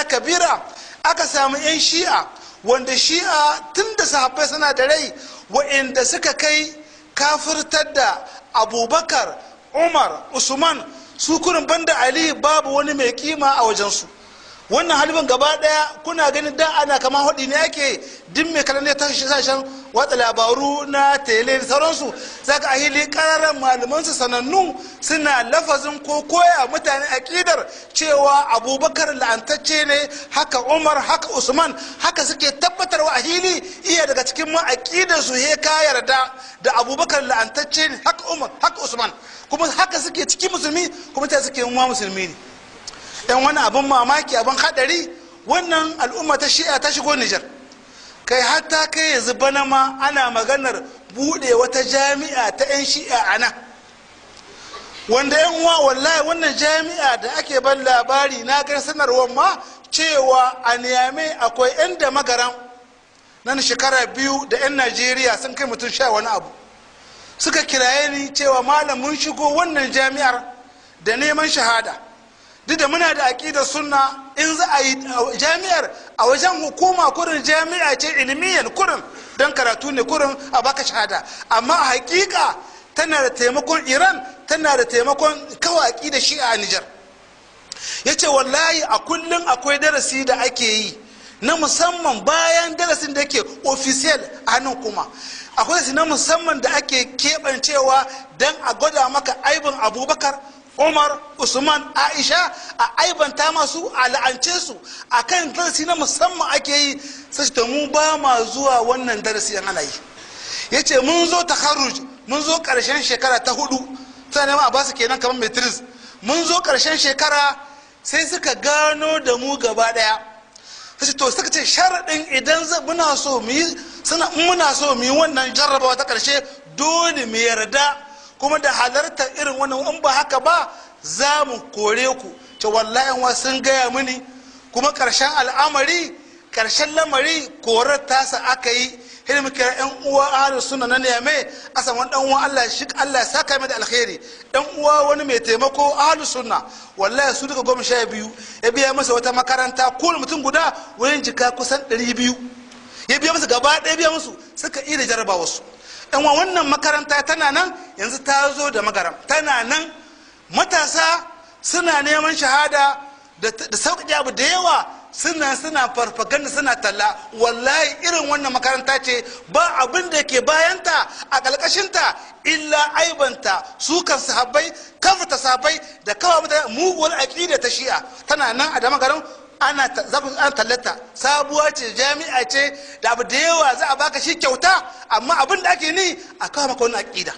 illa kabira, aka samu 'yan shi'a, wanda shi'a tun da sahabbai suna da rai, wa'inda suka kai kafirtar da Abubakar, Umar, Usman, su kurin banda Ali babu wani mai kima a wajensu. Wannan halibin gaba daya kuna ganin da ana kama hudi ne ake din mai kalan ne tashi sashen watsa labaru na tele da sauransu, zaka a hili kararan malaman su sanannu suna lafazin ko koya mutane akidar cewa Abubakar la'antacce ne, haka Umar, haka Usman, haka suke tabbatarwa a hili. Iya daga cikin ma akidar su he ka yarda da Abubakar la'antacce ne, haka Umar, haka Usman, kuma haka suke cikin musulmi, kuma ta suke ma musulmi ne. Dan wani abin mamaki, abin hadari, wannan al'umma ta shi'a ta shigo Nijar, kai hatta kai yanzu bana ma ana maganar bude wata jami'a ta 'yan shi'a a nan, wanda 'yan uwa wallahi wannan jami'a da ake ban labari na ga sanarwar ma cewa a Niamey akwai 'yan da magaran nan shekara 2 da 'yan Najeriya sun kai mutum 10 wani abu, suka kiraye ni cewa malam mun shigo wannan jami'ar da neman shahada, duk da muna da aƙidar sunna, in za a yi jami'ar a wajen hukuma kurin jami'a ce ilmiyan kurin don karatu ne kurin a baka shahada, amma a hakika tana da taimakon Iran, tana da taimakon kawai aƙidar shi'a a Nijar. Ya ce wallahi a kullum akwai darasi da ake yi na musamman bayan darasin da yake official a hannun kuma akwai darasi na musamman da ake keɓancewa don a gwada maka aibin Abubakar, Umar, Usman, Aisha, a aibanta masu, a la'ance su, a kan darasi na musamman ake yi. Sai ta mu ba ma zuwa wannan darasi yan ana yi. Ya ce mun zo takharuj, mun zo ƙarshen shekara ta 4, suna neman a basu kenan kamar matrix, mun zo ƙarshen shekara sai suka gano da mu gaba ɗaya. Sai to suka ce sharaɗin idan muna so mu yi, suna muna so mu yi wannan jarrabawa ta ƙarshe, dole mu yarda kuma da halartar irin wannan, in ba haka ba za mu kore ku. Ce wallahi wa sun gaya mini, kuma ƙarshen al'amari, ƙarshen lamari korar tasa aka yi. Hirin kira yan uwa ahlus sunna na Niamey, a samu dan uwa Allah shi Allah ya saka mai da alkhairi, dan uwa wani mai taimako ahlus sunna, wallahi su duka 12 ya biya masa wata makaranta, ko mutum guda wurin jika kusan 200 ya biya musu gaba ɗaya, biya musu suka iya jarabawa su. Dan wannan makaranta tana nan yanzu ta zo da magaram, tana nan matasa suna neman shahada da sauƙaƙe abu da yawa, suna farfaganda, suna talla. Wallahi irin wannan makaranta ce ba abin da ke bayanta a ƙalƙashinta illa aibanta sukan sahabbai, kafta sahabbai da kawa mutane muguwar aƙida ta shi'a. Tana nan a da magaram ana tallata, sabuwa ce, jami'a ce da abu da yawa za a baka shi kyauta, amma abin da ake ni a kawo maka wannan aƙida.